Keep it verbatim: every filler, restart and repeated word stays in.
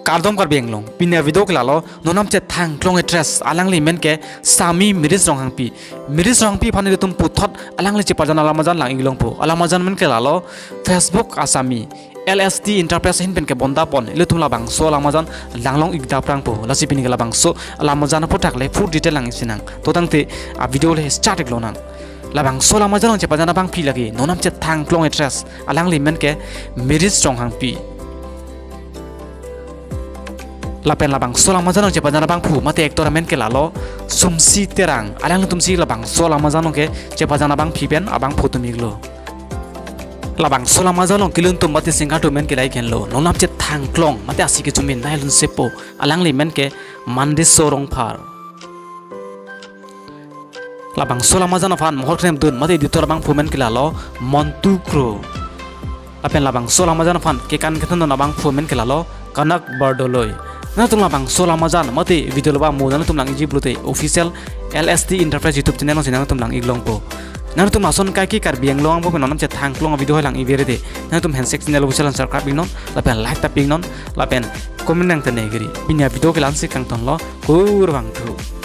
Kardom Karbi Anglong, pini avideo ke lalo, non namchethang klong actress, alangli men ke Sami Miris Ronghangpi. Miris Ronghangpi aphan ilitum puthot alangli chepajan alam ajan lang-ik longpo. Alam ajan men ke lalo, Facebook a-Sami L S T Enterprise ahin pen kebonda pon, ilitum labangso alam ajan langlong-ik daprangpo. Lasi pini ke labangso alam ajan aphuthak le full detail lang-ik sinang. To tangte avideo le start-ik lonang. Labangso alam ajan along chepajan abangpi lake, non namchethang klong actress, alangli men ke Miris Ronghangpi. Lapen labangso alam ajan along chepajan abangphu mate actor amen ke lalo Sumsi Terang. Alanglitumsi labangso alam ajan along ke chepajan abangpi pen abangphu atum iklo. Labangso alam ajan along kelun atum mate singer atum men ke lahai henlo. Non namchethang klong mate asi kechomi nai lun sepo. Alangli men ke Mandiso Rongphar. Labangso alam ajan aphan mohor klemdun mate editor abangphu men ke lalo Montu Kro. Lapen labangso alam ajan aphan kekan kethandun abangphu men ke lalo Kanak Bordoloi. Nangtum labangso alam ajan mate video loba mo nangtum lang-ikji pulote official L S T Enterprise YouTube channel alongsi nangtum lang-ik longpo. Nangtum lason kaike Karbi Anglong angbong pen non namchethang klong avideo hai lang-ik verete, nangtum handshake channel official an subscribe-iknon, lapen like tap-iknon, lapen comment nangthan-ik ri. Pini avideo ke la-ansi kangtonlo, kurvangthu.